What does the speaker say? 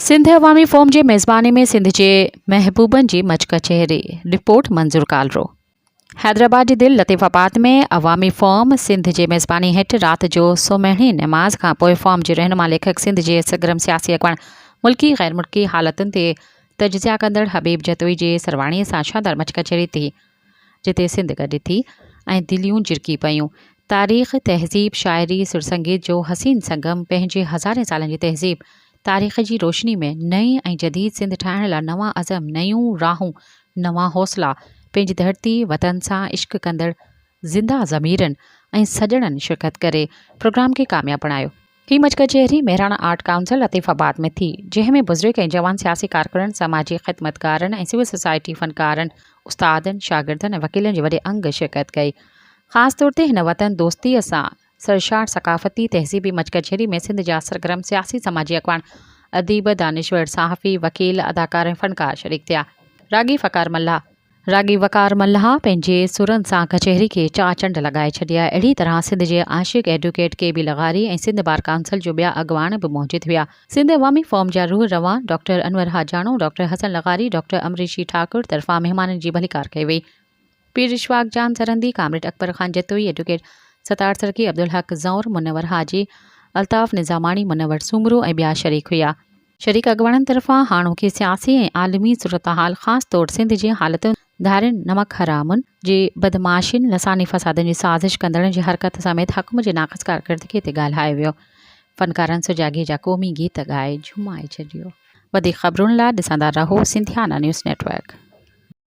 سنڌ عوامي forum جي ميزباني ۾ سنڌ جي محبوبن جي مچ ڪچهري، رپورٽ منظور ڪالرو. حيدرآباد جي دل لطيف آباد ۾ عوامي فورم سنڌ جي ميزباني هيٺ رات جو سومهڻي نماز کان پوء فورم جي رهنما ليکڪ سنڌ جي سرگرم سياسي اڳواڻ ملڪي غير ملڪي حالتن تي تجزيا ڪندڙ حبيب جتوئي جي سرواڻي سان شاندار مچ ڪچهري ٿي جتي سنڌ گڏ ٿي ۽ دليون جرڪي پيون. تاريخ، تهذيب، شاعري، سر سنگيت جو حسين سنگم پنهنجي هزارين سالن جي تهذيب، تاريخ جي روشني ۾ نئين ۽ جديد سنڌ ٺاهڻ لاء نوان عزم، نيون راهون، نوان حوصلا، پنهنجي ڌرتي، وطن سان عشق ڪندڙ زنده ضميرن ۽ سڄڻن شرڪت ڪري پروگرام کي ڪامياب بڻايو. هي مچ ڪچهري Mehran art council Latifabad ۾ ٿي، جنهن ۾ بزرگ ۽ جوان سياسي ڪارڪنن، سماجي خدمتگارن ۽ سول سوسائٽي فنڪارن، استادن، شاگردن ۽ وڪيلن جي وڏي انگ شرڪت ڪئي. خاص طور تي هن وطن دوستيء سان سرشار ثقافتي تهذيبي مچ ڪچهري ۾ سنڌ جا سرگرم سياسي سماجي اڳواڻ، اديب، دانشور، صحافي، وڪيل، اداڪار ۽ فنڪار شريڪ ٿيا. راڳي فقار ملاح. راڳي وقار ملاح پنهنجي سرن سان ڪچهري کي چار چنڊ لڳائي ڇڏيا. اهڙي طرح سنڌ جي عاشق ايڊوڪيٽ ڪي بي لغاري ۽ سنڌ بار ڪائونسل جو ٻيا اڳواڻ به موجود هيا. سنڌ عوامي فورم جا روح روان ڊاڪٽر انور حاجاڻو، ڊاڪٽر حسن لغاري، ڊاڪٽر امريشي ٺاڪر طرفان مهمانن جي ڀليڪار ڪئي وئي. پير اشفاق جان سرهندي، ڪامريڊ اڪبر خان جتوئي، ايڊوڪيٽ ستار سرڪي، عبدالحق زئور، منور حاجي، الطاف نظاماڻي، منور سومرو ۽ ٻيا شريڪ هيا. شريڪ اڳواڻن طرفان هاڻوڪي سياسي ۽ عالمي صورتحال خاص طور سنڌ جي حالتن، ڌارين نمڪ حرامن جي بدمعاشين، لساني فسادن جي سازش ڪندڙن جي حرڪت سميت حڪم جي ناقص ڪارڪردگي تي ڳالهايو ويو. فنڪارن سجاڳي جا قومي گيت ڳائي جهومائي ڇڏيو. وڌيڪ خبرن لاء ڏسندا رهو سنڌيانا نيوز نيٽ ورڪ.